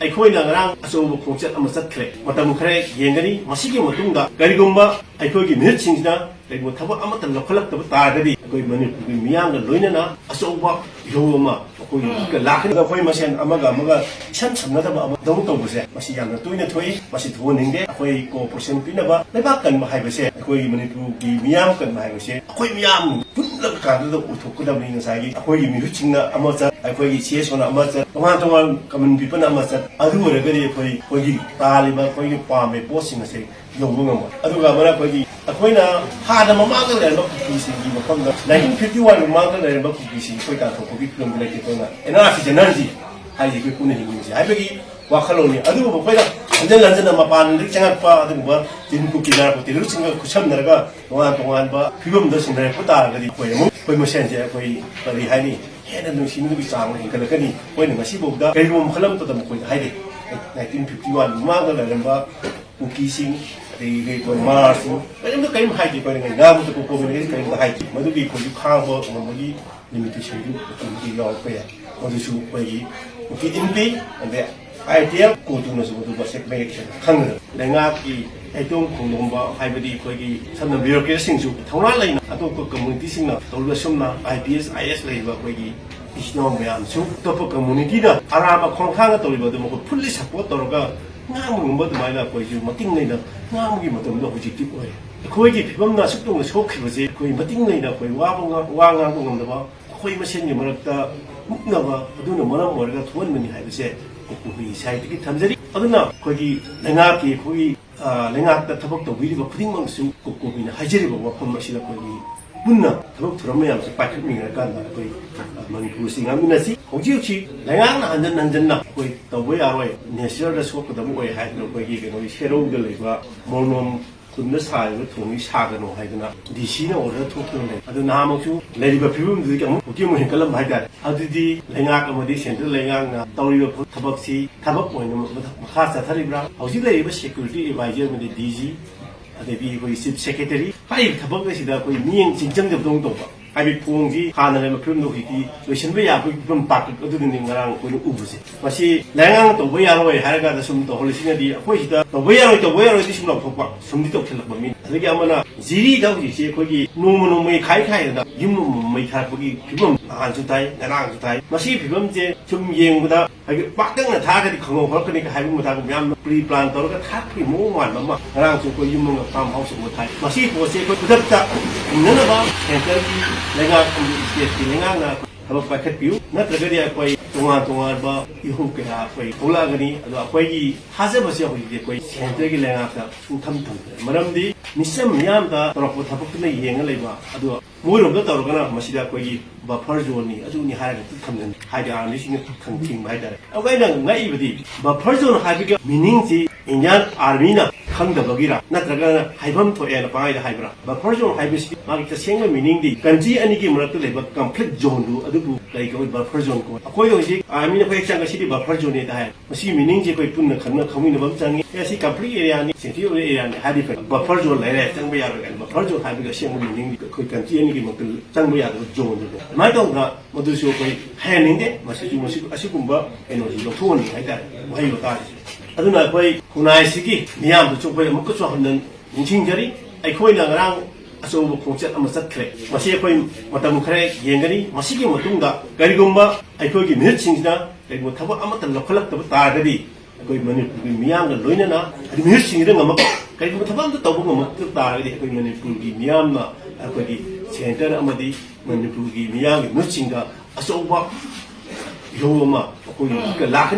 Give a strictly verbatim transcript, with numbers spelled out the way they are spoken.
ꯑꯩꯈꯣꯏꯅ ꯉꯔꯥꯡ ꯑꯆꯧꯕ ꯈꯣꯡꯆꯠ ꯑꯃ ꯆꯠꯈ꯭ꯔꯦ꯫ ꯃꯇꯝ ꯈꯔ ꯌꯦꯡꯒꯅꯤ꯫ ꯃꯁꯤꯒꯤ ꯃꯇꯨꯡꯗ ꯀꯔꯤꯒꯨꯝꯕ ꯑꯩꯈꯣꯏꯒꯤ ꯃꯤꯍꯨꯠꯁꯤꯡꯁꯤꯅ ꯀꯔꯤꯒꯨꯝꯕ ꯊꯕꯛ ꯑꯃꯠꯇ ꯂꯧꯈꯠꯂꯛꯇꯕ ꯇꯥꯔꯒꯗꯤ, ꯑꯩꯈꯣꯏ ꯃꯅꯤꯄꯨꯔꯒꯤ ꯃꯤꯌꯥꯝꯒ ꯂꯣꯏꯅꯅ ꯑꯆꯧꯕ ꯏꯍꯧ ꯑꯃ ꯑꯩꯈꯣꯏꯒꯤ ꯂꯥꯛꯀꯅꯤ꯫ ꯑꯩꯈꯣꯏ ꯃꯁꯦꯟ ꯑꯃꯒ ꯑꯃꯒ ꯏꯁꯝ ꯁꯝꯅꯗꯕ ꯑꯃ ꯗꯧ ꯇꯧꯕꯁꯦ, ꯃꯁꯤ ꯌꯥꯝꯅ ꯇꯣꯏꯅ ꯊꯣꯛꯏ꯫ ꯃꯁꯤ ꯊꯣꯛꯍꯟꯅꯤꯡꯗꯦ꯫ ꯑꯩꯈꯣꯏ ꯀꯣꯑꯣꯄꯔꯦꯁꯟ ꯄꯤꯅꯕ ꯂꯩꯕꯥꯛ ꯀꯟꯕ ꯍꯥꯏꯕꯁꯦ, ꯑꯩꯈꯣꯏꯒꯤ ꯃꯅꯤꯄꯨꯔꯒꯤ ꯃꯤꯌꯥꯝ ꯀꯟꯕ ꯍꯥꯏꯕꯁꯦ ꯑꯩꯈꯣꯏ ꯃꯤꯌꯥꯝ ꯄꯨꯜꯂꯕ ꯀꯥꯟꯗꯨꯗ ꯎꯊꯣꯛꯀꯗꯕꯅꯤ꯫ ꯉꯁꯥꯏꯒꯤ ꯑꯩꯈꯣꯏꯒꯤ ꯃꯤꯍꯨꯠꯁꯤꯡꯅ ꯑꯃ ꯆꯠ, ꯑꯩꯈꯣꯏꯒꯤ ꯁꯤ ꯑꯦꯁ ꯑꯣꯅ ꯑꯃ ꯆꯠ, ꯇꯣꯉꯥꯟ ꯇꯣꯉꯥꯟ ꯀꯃꯟ ꯄꯤꯄꯜꯅ ꯑꯃ ꯆꯠ, ꯑꯗꯨ ꯑꯣꯏꯔꯒꯗꯤ ꯑꯩꯈꯣꯏ, ꯑꯩꯈꯣꯏꯒꯤ ꯇꯥꯜꯂꯤꯕ, ꯑꯩꯈꯣꯏꯒꯤ ꯄꯥꯝꯃꯤꯕ ꯄꯣꯠꯁꯤꯡ ꯑꯁꯦ ꯌꯧꯕ ꯉꯝꯃꯣꯏ꯫ ꯑꯗꯨꯒ ꯑꯃꯅ ꯑꯩꯈꯣꯏꯒꯤ, ꯑꯩꯈꯣꯏꯅ ꯍꯥꯟꯅ ꯃꯃꯥꯡꯗ ꯂꯩꯔꯝꯕ ꯀꯨꯀꯤꯁꯤꯡꯒꯤ ꯃꯐꯝꯗ, ꯅꯥꯏꯟꯇꯤꯟ ꯐꯤꯐꯇꯤ ꯋꯥꯟ ꯃꯃꯥꯡꯗ ꯂꯩꯔꯝꯕ ꯀꯨꯀꯤꯁꯤꯡ ꯑꯩꯈꯣꯏ ꯇꯥꯟꯊꯣꯛꯄꯒꯤ ꯐꯤꯕꯝꯗ ꯂꯩꯇꯦ꯫ ꯑꯩꯈꯣꯏꯅ ꯑꯦꯟ ꯑꯥꯔ ꯁꯤ ꯆꯠꯅꯍꯟꯁꯤ ꯍꯥꯏꯁꯤ ꯑꯩꯈꯣꯏ ꯄꯨꯟꯅ ꯍꯤꯡꯃꯤꯟꯅꯁꯤ ꯍꯥꯏꯕꯒꯤ ꯋꯥꯈꯜꯂꯣꯟꯅꯤ꯫ ꯑꯗꯨꯕꯨ ꯑꯩꯈꯣꯏꯅ ꯍꯟꯖꯤꯟ ꯍꯟꯖꯤꯟꯅ ꯃꯄꯥꯟꯗꯒꯤ ꯆꯪꯉꯛꯄ ꯑꯗꯨꯒꯨꯝꯕ ꯇꯤꯟ ꯀꯨꯀꯤ ꯅꯥꯔꯛꯄ ꯇꯦꯔꯣꯔꯤꯁꯁꯤꯡꯒ ꯈꯨꯠꯁꯝꯅꯔꯒ ꯇꯣꯉꯥꯟ ꯇꯣꯉꯥꯟꯕ ꯐꯤꯕꯝꯗ ꯁꯤꯟꯅꯔꯛꯄ ꯇꯥꯔꯒꯗꯤ, ꯑꯩꯈꯣꯏ ꯑꯃꯨꯛ ꯑꯩꯈꯣꯏ ꯃꯁꯦꯟꯁꯦ ꯑꯩꯈꯣꯏ, ꯀꯔꯤ ꯍꯥꯏꯅꯤ, ꯍꯦꯟꯅ ꯅꯨꯡꯁꯤꯅꯕꯒꯤ ꯆꯥꯡ ꯍꯦꯟꯒꯠꯂꯛꯀꯅꯤ꯫ ꯑꯩꯈꯣꯏꯅ ꯉꯁꯤꯐꯥꯎꯗ ꯀꯔꯤꯒꯨꯝꯕ ꯃꯈꯜ ꯑꯃꯠꯇꯗ ꯃꯈꯣꯏꯗ ꯍꯥꯏꯗꯦ꯫ ꯅꯥꯏꯟꯇꯤꯟ ꯐꯤꯐꯇꯤ ꯋꯥꯟ ꯃꯃꯥꯡꯗ ꯂꯩꯔꯝꯕ ꯀꯨꯀꯤꯁꯤꯡ, ꯑꯗꯒꯤ ꯑꯩꯈꯣꯏ ꯃꯥꯔꯁꯤꯡ, ꯀꯔꯤꯝꯇ ꯀꯔꯤꯝ ꯍꯥꯏꯗꯦ꯫ ꯑꯩꯈꯣꯏꯅ ꯉꯥꯡꯕꯗ ꯀꯣꯀꯣꯕꯦꯅ ꯀꯔꯤꯝꯇ ꯍꯥꯏꯗꯦ꯫ ꯃꯗꯨꯒꯤ ꯑꯩꯈꯣꯏꯒꯤ ꯈꯥꯡꯕ ꯉꯝꯕꯒꯤ ꯂꯤꯃꯤꯇꯦꯁꯟꯗꯨ ꯑꯗꯨꯝꯗꯤ ꯌꯥꯎꯔꯛꯄ ꯌꯥꯏ꯫ ꯃꯗꯨꯁꯨ ꯑꯩꯈꯣꯏꯒꯤ ꯎꯀꯤꯜ ꯏꯟꯄꯤ, ꯑꯗꯩ ꯑꯥꯏ ꯇꯤ ꯑꯦꯜ ꯀꯣꯔꯠꯇꯨꯅꯁꯨ ꯃꯗꯨ ꯃꯁꯦ ꯃꯌꯦꯛ ꯁꯦꯡꯅ ꯈꯪꯒꯗꯕ꯫ ꯂꯩꯉꯥꯛꯀꯤ ꯍꯩꯇꯣꯡ ꯈꯣꯡꯗꯣꯡꯕ, ꯍꯥꯏꯕꯗꯤ ꯑꯩꯈꯣꯏꯒꯤ ꯁꯝꯅ ꯕ꯭ꯌꯨꯔꯣꯀ꯭ꯔꯦꯠꯁꯤꯡꯁꯨ ꯊꯧꯅꯥ ꯂꯩꯅ ꯑꯇꯣꯞꯄ ꯀꯝꯃꯨꯅꯤꯇꯤꯁꯤꯡꯅ ꯇꯧꯔꯤꯕ, ꯑꯁꯨꯝꯅ ꯑꯥꯏ ꯄꯤ ꯑꯦꯁ, ꯑꯥꯏ ꯑꯦꯁ ꯂꯩꯔꯤꯕ ꯑꯩꯈꯣꯏꯒꯤ ꯏꯆꯤꯟ ꯏꯅꯥꯎ ꯃꯌꯥꯝꯁꯨ ꯑꯇꯣꯞꯄ ꯀꯝꯃꯨꯅꯤꯇꯤꯅ ꯑꯔꯥꯟꯕ ꯈꯣꯡꯊꯥꯡꯅ ꯇꯧꯔꯤꯕ ꯑꯗꯨ ꯃꯈꯣꯏ ꯐꯨꯜꯂꯤ ꯁꯄꯣꯔꯠ ꯇꯧꯔꯒ ꯉꯥꯡꯕ ꯉꯝꯕ ꯑꯗꯨꯃꯥꯏꯅ ꯑꯩꯈꯣꯏꯁꯨ ꯃꯇꯤꯡ ꯂꯩꯅ ꯉꯥꯡꯕꯒꯤ ꯃꯇꯝꯗꯣ ꯍꯧꯖꯤꯛꯇꯤ ꯑꯣꯏꯔꯦ꯫ ꯑꯩꯈꯣꯏꯒꯤ ꯐꯤꯕꯝꯅ ꯑꯁꯨꯛ ꯌꯧꯅ ꯁꯣꯛꯈꯤꯕꯁꯦ ꯑꯩꯈꯣꯏ ꯃꯇꯤꯡ ꯂꯩꯅ ꯑꯩꯈꯣꯏ ꯋꯥꯕ ꯉꯥ-, ꯋꯥ ꯉꯥꯡꯕ ꯉꯝꯗꯕ, ꯑꯩꯈꯣꯏ ꯃꯁꯦꯟꯒꯤ ꯃꯔꯛꯇ ꯃꯨꯛꯅꯕ ꯑꯗꯨꯅ ꯃꯔꯝ ꯑꯣꯏꯔꯒ ꯊꯣꯛꯍꯟꯕꯅꯤ ꯍꯥꯏꯕꯁꯦ ꯀꯨꯀꯤ ꯁꯥꯍꯤꯇꯒꯤ ꯊꯝꯖꯔꯤ꯫ ꯑꯗꯨꯅ ꯑꯩꯈꯣꯏꯒꯤ ꯂꯩꯉꯥꯛꯀꯤ, ꯑꯩꯈꯣꯏꯒꯤ, ꯑ, ꯂꯩꯉꯥꯛꯇ ꯊꯕꯛ ꯇꯧꯕꯤꯔꯤꯕ ꯈꯨꯗꯤꯡꯃꯛꯁꯨ ꯀꯨꯀꯤꯅ ꯍꯥꯏꯖꯔꯤꯕ ꯋꯥꯐꯝ ꯑꯁꯤꯗ ꯑꯩꯈꯣꯏꯒꯤ ꯄꯨꯟꯅ ꯊꯕꯛ ꯊꯧꯔꯝ ꯃꯌꯥꯝꯁꯤ ꯄꯥꯏꯈꯠꯃꯤꯟꯅꯔꯀꯥꯟꯗ ꯑꯩꯈꯣꯏ, ꯑ, ꯃꯅꯤꯄꯨꯔꯁꯤ ꯉꯥꯛꯃꯤꯟꯅꯁꯤ꯫ ꯍꯧꯖꯤꯛ ꯍꯧꯖꯤꯛ ꯂꯩꯉꯥꯛꯅ ꯍꯟꯖꯟ ꯍꯟꯖꯟꯅ ꯑꯩꯈꯣꯏ ꯇꯧꯕ ꯌꯥꯔꯣꯏ, ꯅꯦꯆꯔꯗ ꯁꯣꯛꯀꯗꯕ ꯑꯣꯏ ꯍꯥꯏꯗꯅ ꯑꯩꯈꯣꯏꯒꯤ ꯀꯩꯅꯣꯒꯤ ꯁꯦꯔꯧꯗ ꯂꯩꯕ ꯃꯣꯔꯅꯣꯝ ꯈꯨꯟꯗ ꯁꯥꯔꯤꯕ ꯊꯣꯡꯁꯤ ꯁꯥꯒꯅꯨ ꯍꯥꯏꯗꯅ ꯗꯤ ꯁꯤꯅ ꯑꯣꯔꯗꯔ ꯊꯣꯛꯇꯨꯅ ꯂꯩ꯫ ꯑꯗꯨ ꯅꯍꯥꯟꯃꯨꯛꯁꯨ ꯂꯩꯔꯤꯕ ꯐꯤꯕꯝꯗꯨꯗꯒꯤ ꯑꯃꯨꯛ ꯍꯧꯖꯤꯛ ꯑꯃꯨꯛ ꯍꯦꯟꯒꯠꯂꯝꯕ ꯍꯥꯏꯇꯥꯔꯦ꯫ ꯑꯗꯨꯗꯤ ꯂꯩꯉꯥꯛ ꯑꯃꯗꯤ ꯁꯦꯟꯇ꯭ꯔꯦꯜ ꯂꯩꯉꯥꯛꯅ ꯇꯧꯔꯤꯕ ꯊꯕꯛꯁꯤ ꯊꯕꯛ ꯑꯣꯏꯅ ꯃꯈꯥ ꯆꯠꯊꯔꯤꯕ꯭ꯔꯥ? ꯍꯧꯖꯤꯛ ꯂꯩꯔꯤꯕ ꯁꯦꯀ꯭ꯌꯨꯔꯤꯇꯤ ꯑꯦꯗꯚꯥꯏꯖꯔ ꯑꯃꯗꯤ ꯗꯤ ꯖꯤ, ꯑꯗꯒꯤ ꯑꯩꯈꯣꯏ ꯆꯤꯐ ꯁꯦꯀ꯭ꯔꯦꯇꯔꯤ, ꯍꯥꯏꯔꯤꯕ ꯊꯕꯛ ꯑꯁꯤꯗ ꯑꯩꯈꯣꯏ ꯃꯤꯠꯌꯦꯡ ꯆꯤꯡꯖꯪꯗꯕꯗꯧꯅ ꯇꯧꯕ꯫ ꯍꯥꯏꯕꯗꯤ ꯊꯣꯡꯁꯤ ꯍꯥꯟꯅ ꯂꯩꯕ ꯐꯤꯕꯝꯗꯣ ꯍꯧꯖꯤꯛꯇꯤ ꯂꯣꯏꯁꯤꯟꯕ ꯌꯥꯕꯒꯤ ꯐꯤꯕꯝ ꯇꯥꯛꯄ ꯑꯗꯨꯗꯨꯅꯤ ꯉꯔꯥꯡ ꯑꯩꯈꯣꯏꯅ ꯎꯕꯁꯦ꯫ ꯃꯁꯤ ꯂꯩꯉꯥꯛꯅ ꯇꯧꯕ ꯌꯥꯔꯣꯏ ꯍꯥꯏꯔꯒ ꯁꯨꯝ ꯇꯧꯍꯜꯂꯤꯁꯤꯅꯗꯤ ꯑꯩꯈꯣꯏ ꯁꯤꯗ ꯇꯧꯕ ꯌꯥꯔꯣꯏ, ꯇꯧꯕ ꯌꯥꯔꯣꯏꯗꯤ ꯁꯨꯝ ꯂꯥꯎꯊꯣꯛꯄ, ꯁꯨꯝꯗꯤ ꯇꯧꯁꯤꯜꯂꯛꯄ ꯃꯤ꯫ ꯑꯗꯒꯤ ꯑꯃꯅ ꯖꯤꯔꯤꯗ ꯍꯧꯖꯤꯛꯁꯦ ꯑꯩꯈꯣꯏꯒꯤ ꯅꯣꯡꯃ ꯅꯣꯡꯃꯒꯤ ꯈꯥꯏ ꯈꯥꯏꯗꯅ ꯌꯨꯝ ꯑꯃꯃꯝ ꯃꯩ ꯊꯥꯔꯛꯄꯒꯤ ꯐꯤꯕꯝ ꯅꯍꯥꯟꯁꯨ ꯇꯥꯏ, ꯉꯔꯥꯡꯁꯨ ꯇꯥꯏ꯫ ꯃꯁꯤꯒꯤ ꯐꯤꯕꯝꯁꯦ ꯁꯨꯝ ꯌꯦꯡꯕꯗ ꯍꯥꯏꯗꯤ ꯄꯥꯛꯇꯛꯅ ꯊꯥꯔꯒꯗꯤ ꯈꯪꯍꯧ ꯍꯧꯔꯛꯀꯅꯤ ꯍꯥꯏꯕꯒꯤ ꯃꯇꯥꯡꯗ ꯌꯥꯝꯅ ꯄ꯭ꯔꯤ ꯄ꯭ꯂꯥꯟ ꯇꯧꯔꯒ ꯊꯥꯔꯛꯄꯒꯤ ꯃꯑꯣꯡ ꯃꯥꯟꯕ ꯑꯃ ꯉꯔꯥꯡꯁꯨ ꯑꯩꯈꯣꯏ ꯌꯨꯝ ꯑꯃ ꯐꯥꯔꯝ ꯍꯥꯎꯁ ꯑꯃ ꯊꯥꯏ꯫ ꯃꯁꯤꯒꯤ ꯄꯣꯠꯁꯦ ꯑꯩꯈꯣꯏ ꯈꯨꯗꯛꯇ ꯍꯤꯡꯅꯅꯕ ꯁꯦꯟꯇꯔꯒꯤ ꯂꯩꯉꯥꯛ ꯑꯃꯗꯤ ꯁ꯭ꯇꯦꯠꯀꯤ ꯂꯩꯉꯥꯛꯅ ꯊꯕꯛ ꯄꯥꯏꯈꯠꯄꯤꯌꯨ, ꯅꯠꯇ꯭ꯔꯒꯗꯤ ꯑꯩꯈꯣꯏ ꯇꯣꯉꯥꯟ ꯇꯣꯉꯥꯟꯕ ꯏꯍꯧ ꯀꯌꯥ ꯑꯩꯈꯣꯏ ꯊꯣꯛꯂꯛꯑꯒꯅꯤ꯫ ꯑꯗꯣ ꯑꯩꯈꯣꯏꯒꯤ ꯊꯥꯖꯕꯁꯦ ꯍꯧꯖꯤꯛꯇꯤ ꯑꯩꯈꯣꯏ ꯁꯦꯟꯇꯔꯒꯤ ꯂꯩꯉꯥꯛꯇ ꯁꯨꯡꯊꯝ ꯊꯝꯗ꯭ꯔꯦ꯫ ꯃꯔꯝꯗꯤ ꯃꯤꯆꯝ ꯃꯤꯌꯥꯝꯗ ꯇꯧꯔꯛꯄ ꯊꯕꯛꯇꯨꯅ ꯌꯦꯡꯉ ꯂꯩꯕ, ꯑꯗꯣ ꯃꯣꯏꯔꯣꯝꯗ ꯇꯧꯔꯒꯅ ꯃꯁꯤꯗ ꯑꯩꯈꯣꯏꯒꯤ ꯕꯐꯔ ꯖꯣꯟꯅꯤ, ꯑꯗꯨꯅꯤ ꯍꯥꯏꯔꯒ ꯊꯝꯖꯤꯟ ꯍꯥꯏꯗꯤ ꯑꯥꯔꯃꯤꯁꯤꯡꯅ ꯈꯪ ꯊꯤꯡꯕ ꯍꯥꯏꯇꯥꯔꯦ꯫ ꯑꯗꯨꯒ ꯑꯩꯅ ꯉꯛꯏꯕꯗꯤ ꯕꯐꯔ ꯖꯣꯟ ꯍꯥꯏꯕꯒꯤ ꯃꯤꯅꯤꯡꯁꯤ ꯏꯟꯗꯤꯌꯥꯟ ꯑꯥꯔꯃꯤꯅ ꯈꯪꯗꯕꯒꯤꯔ ꯅꯠꯇ꯭ꯔꯒꯅ ꯍꯥꯏꯐꯝ ꯊꯣꯛꯑꯦꯅ ꯄꯪꯍꯥꯏꯗ ꯍꯥꯏꯕ꯭ꯔꯥ? ꯕꯐꯔ ꯖꯣꯟ ꯍꯥꯏꯕꯁꯤ ꯃꯥꯒꯤ ꯇꯁꯦꯡꯕ ꯃꯤꯅꯤꯡꯗꯤ ꯀꯟꯇ꯭ꯔꯤ ꯑꯅꯤꯒꯤ ꯃꯔꯛꯇ ꯂꯩꯕ ꯀꯟꯐ꯭ꯂꯤꯛ ꯖꯣꯟꯗꯨ ꯑꯗꯨꯕꯨ ꯀꯔꯤ ꯀꯧꯏ? ꯕꯐꯔ ꯖꯣꯟ ꯀꯧꯏ꯫ ꯑꯩꯈꯣꯏꯗ ꯍꯧꯖꯤꯛ ꯑꯥꯔꯃꯤꯅ ꯑꯩꯈꯣꯏ ꯆꯪꯉ ꯁꯤꯗꯤ ꯕꯐꯔ ꯖꯣꯟꯅꯦꯗ ꯍꯥꯏ꯫ ꯃꯁꯤ ꯃꯤꯅꯤꯡꯁꯦ ꯑꯩꯈꯣꯏ ꯄꯨꯟꯅ ꯈꯪꯅ ꯈꯪꯃꯤꯟꯅꯕ ꯑꯃ ꯆꯪꯉꯤ꯫ ꯑꯦ, ꯁꯤ ꯀꯟꯐ꯭ꯂꯤꯛ ꯑꯦꯔꯤꯌꯥꯅꯤ, ꯁꯦꯟꯁꯤꯇꯤꯚ ꯑꯦꯔꯤꯌꯥꯅꯤ ꯍꯥꯏꯗꯤ ꯐꯩ꯫ ꯕꯐꯔ ꯖꯣꯟ ꯂꯩꯔꯦ, ꯆꯪꯕ ꯌꯥꯔꯣꯏ ꯀꯥꯏꯅ꯫ ꯕꯐꯔ ꯖꯣꯟ ꯍꯥꯏꯕꯒꯤ ꯑꯁꯦꯡꯕ ꯃꯤꯅꯤꯡꯗꯤ ꯑꯩꯈꯣꯏ ꯀꯟꯇ꯭ꯔꯤ ꯑꯅꯤꯒꯤ ꯃꯔꯛꯇ ꯆꯪꯕ ꯌꯥꯗꯕ ꯖꯣꯟꯗꯨꯅꯦ꯫ ꯑꯗꯨꯃꯥꯏꯅ ꯇꯧꯗꯅ ꯃꯗꯨꯁꯨ ꯑꯩꯈꯣꯏ ꯍꯥꯏꯍꯟꯅꯤꯡꯗꯦ꯫ ꯃꯁꯤꯁꯨ, ꯃꯁꯤ, ꯑꯁꯤꯒꯨꯝꯕ ꯀꯩꯅꯣꯁꯤ ꯂꯧꯊꯣꯛꯍꯟꯅꯤꯡꯉꯦ ꯍꯥꯏꯇꯥꯔꯦ, ꯋꯥꯍꯩ ꯋꯥꯇꯥꯁꯦ꯫ ꯑꯗꯨꯅ ꯑꯩꯈꯣꯏ ꯈꯨꯟꯅꯥꯏꯁꯤꯒꯤ ꯃꯤꯌꯥꯝꯗꯁꯨ ꯑꯩꯈꯣꯏ ꯑꯃꯨꯛꯀꯁꯨ ꯍꯟꯅ ꯅꯤꯡꯁꯤꯡꯖꯔꯤ꯫ ꯑꯩꯈꯣꯏꯅ ꯉꯔꯥꯡ ꯑꯆꯧꯕ ꯈꯣꯡꯆꯠ ꯑꯃ ꯆꯠꯈ꯭ꯔꯦ꯫ ꯃꯁꯤ ꯑꯩꯈꯣꯏ ꯃꯇꯝ ꯈꯔ ꯌꯦꯡꯒꯅꯤ꯫ ꯃꯁꯤꯒꯤ ꯃꯇꯨꯡꯗ ꯀꯔꯤꯒꯨꯝꯕ ꯑꯩꯈꯣꯏꯒꯤ ꯃꯤꯍꯨꯠꯁꯤꯡꯁꯤꯅ ꯀꯔꯤꯒꯨꯝꯕ ꯊꯕꯛ ꯑꯃꯠꯇ ꯂꯧꯈꯠꯂꯛꯇꯕ ꯇꯥꯔꯒꯗꯤ, ꯑꯩꯈꯣꯏ ꯃꯅꯤꯄꯨꯔꯒꯤ ꯃꯤꯌꯥꯝꯒ ꯂꯣꯏꯅꯅ ꯍꯥꯏꯗꯤ ꯃꯤꯍꯨꯠꯁꯤꯡꯁꯤꯗ ꯉꯝꯃꯛ-, ꯀꯔꯤꯒꯨꯝꯕ ꯊꯕꯛ ꯑꯃꯠꯇ ꯇꯧꯕ ꯉꯝꯃꯛꯇꯕ ꯇꯥꯔꯒꯗꯤ, ꯑꯩꯈꯣꯏ ꯃꯅꯤꯄꯨꯔꯒꯤ ꯃꯤꯌꯥꯝꯅ ꯑꯩꯈꯣꯏꯒꯤ ꯁꯦꯟꯇꯔ ꯑꯃꯗꯤ ꯃꯅꯤꯄꯨꯔꯒꯤ ꯃꯤꯌꯥꯝꯒꯤ ꯃꯤꯍꯨꯠꯁꯤꯡꯗ ꯑꯆꯧꯕ ꯏꯍꯧ ꯑꯃ ꯑꯩꯈꯣꯏꯒꯤ ꯂꯥꯛꯀꯅꯤ꯫